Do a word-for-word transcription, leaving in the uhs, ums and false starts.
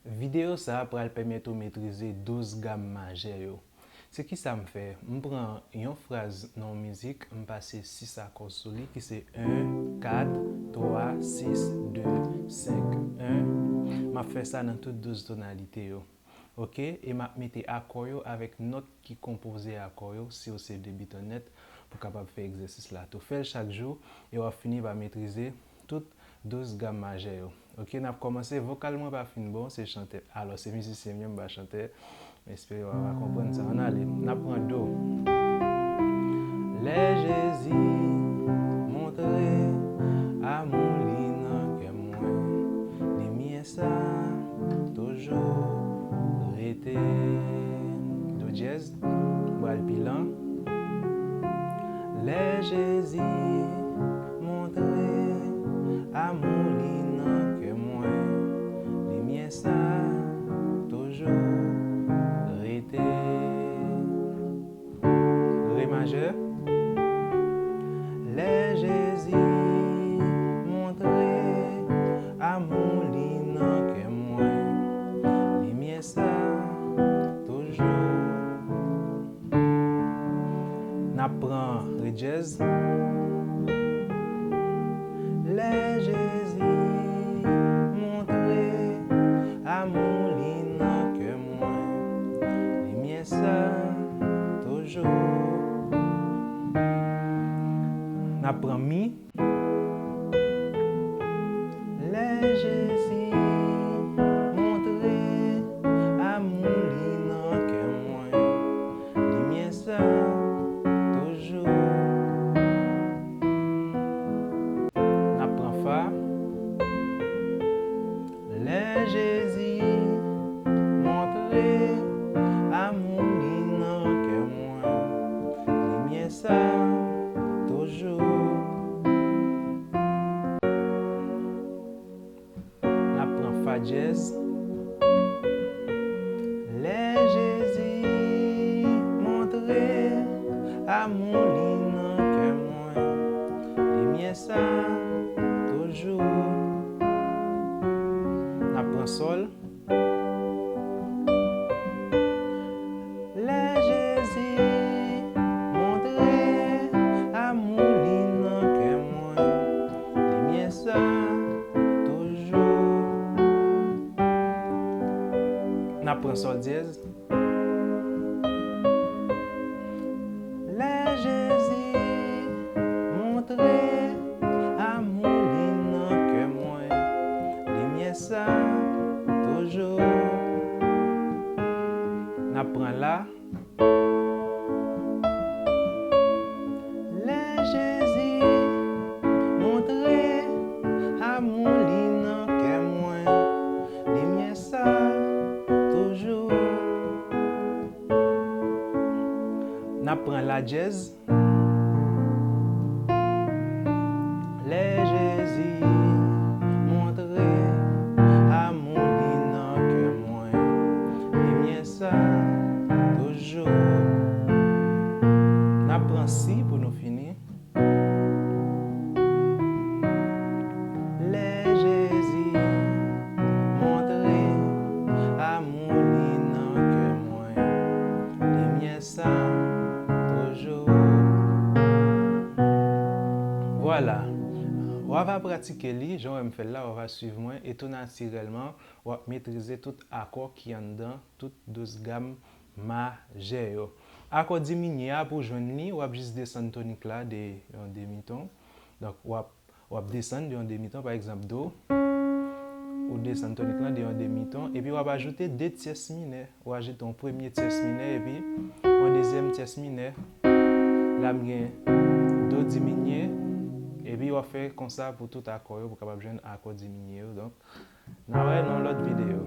Videyo sa a pral pèmèt ou metrize douz gam majè yo. Se kisa m fè? M pran yon fraz nan yon mizik, m pase sis akò sou li, ki se en, kat, twa, sis, de, senk, en. M ap fè sa nan tout douz tonalite yo. Oke? E m ap mete akò yo avèk nòt ki konpoze akò yo, si w se debitè nèt, pou w kapab fè egzèsis la tou. Fè l chak jou, e w ap fini pa metrize tout douz gam majè yo. Oke, n ap kòmanse. Vokal mwen pa fin bon, se chantè. Alò, se mizisyen m ye, m pa chantè. M espere w a konprann sa. Ann ale. N ap pran do. Lè Jezi montre amou li nan kè mwen, limyè sa toujou rete. Do dyèz, pral pi lan. Lè Jezi montre amou li nan kè mwen, limyè sa toujou rete. Re majè. Lè Jezi montre amou li nan kè mwen, limyè sa toujou. N ap pran re dyèz. Lè Jezi montre amou li nan kè mwen, limyè sa toujou. N ap pran mi. Lè Jezi montre amou li nan kè mwen, limyè sa toujou. N ap pran fa. Lè Jezi montre amou li nan kè mwen, limyè sa toujou. N ap pran fa dyèz. Lè Jezi montre amou li nan kè mwen, limyè sa toujou. N ap pran sòl. Lè Jezi montre amou li nan kè mwen, limyè sa toujou. N ap pran sòl dyèz. Lè Jezi montre amou li nan kè mwen, limyè sa toujou. N ap pran la. Lè Jezi montre amou li nan kè mwen, limyè sa toujou. N ap pran la dyèz. Lè Jezi montre amou li nan kè mwen, limyè sa toujou. N ap pran si pou nou fini. Lè Jezi montre amou li nan kè mwen, limyè sa toujou. Vwala. W ava pratike li, jan w wè m fè l la, w ava swiv mwen, e tou natirèlman, w ap metrize tout akò ki anndan tout douz gam majè yo. Akò diminye a, pou w jwenn li, w ap jis desann tonik la de yon demiton. Donk, w ap, w ap desann de yon demiton, pa egzanp, do. Ou desann tonik lan de yon demiton, epi w ap ajoute de tyès minè. Ou ajoute yon premye tyès minè, epi yon dezyèm tyès minè. La, m gen do diminye, epi w ap fè konsa pou tout akò yo, pou w kapab jwenn akò diminye yo. Donk, n a wè nan yon lòt videyo.